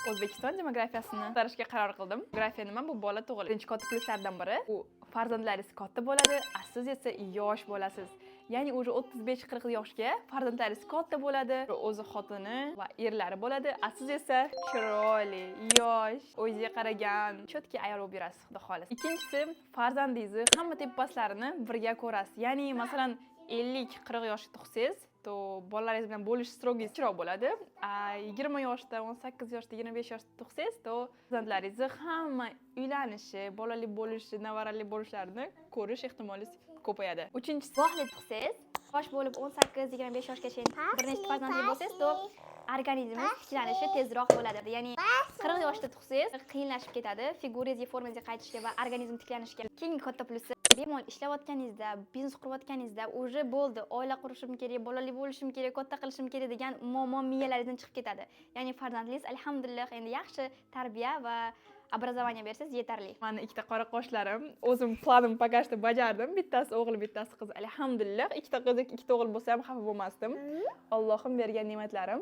O'zbekiston demografiyasini ko'tarishga qaror qildim. Demografiya nima? Bu bola tug'ilish. Birinchi katta plyuslardan biri bu farzandlaringiz katta bo'ladi, а siz esa yosh bo'lasiz. Ya'ni уже 35-40 yoshga farzandlaringiz katta bo'ladi, o'zi xotini va erlari bo'ladi, а siz esa chiroyli, yosh, o'ziga qaragan, чёткий ayol bo'lib yurasiz, xudo xohlasa. Ikkinchisi, farzandingizni hamma tepaslarini birga ko'rasiz. Ya'ni, masalan, 50-40 yoshga tug'sangiz, то bolalaringiz bilan bo'lish срок ingiz kichikroq bo'ladi. А 20 yoshda, 18 yoshda, 25 yoshda tug'sangiz, то farzandlaringizni hamma uylanishi, bolali bo'lishi, nevarali bo'lishlarini ko'rish ehtimolingiz ko'payadi. Uchinchisi, Vaqtli tug'sangiz, yosh bo'lib 18-25 yoshgacha bir nechta farzandli bo'lsangiz, то organizmingiz tiklanishi tezroq bo'ladi. Ya'ni 40 yoshda tug'sangiz, qiyinlashib ketadi figurangizga, formangizga qaytishga va organizm tiklanishiga. Keyingi katta plyusi, bemalol ishlayotganingizda, biznes qurayotganingizda уже bo'ldi, oila qurishim kerak, bolali bo'lishim kerak, katta qilishim kerak degan muammo miyalaringizdan chiqib ketadi. Ya'ni farzandlingiz, alhamdulillah, endi yaxshi tarbiya va образование bersangiz, yetarli. Mani ikkita qora qoshlarim, o'zim planim пока что bajardim. Bittasi o'g'il, bittasi qiz. Alhamdulillah, ikkita qiz, ikkita o'g'il bo'lsa ham xafa bo'lmasdim. Allohim bergan ne'matlarim.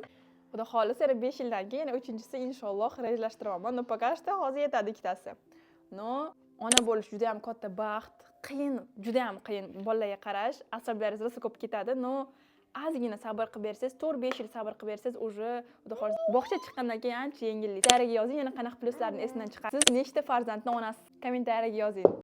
Xudo xohlasa, yana 5 yildan keyin yana uchinchisi, inshaalloh, rejalashtiryapman. Но пока что hozir yetadi ikkitasi. Но ona bo'lish juda ham katta baxt, qiyin, juda ham qiyin bolalarga qarash, asablaringiz rosa ko'p ketadi, но ozgina sabr qilib bersangiz, 4-5 yil sabr qilib bersangiz, уже, xudo xohlasa, bog'cha chiqqandan keyin ancha yengillik. Kommentariyaga yozing, yana qanaqa plyuslarni esdan chiqarsiz. Siz nechta farzandni onasiz? Kommentariyaga yozing.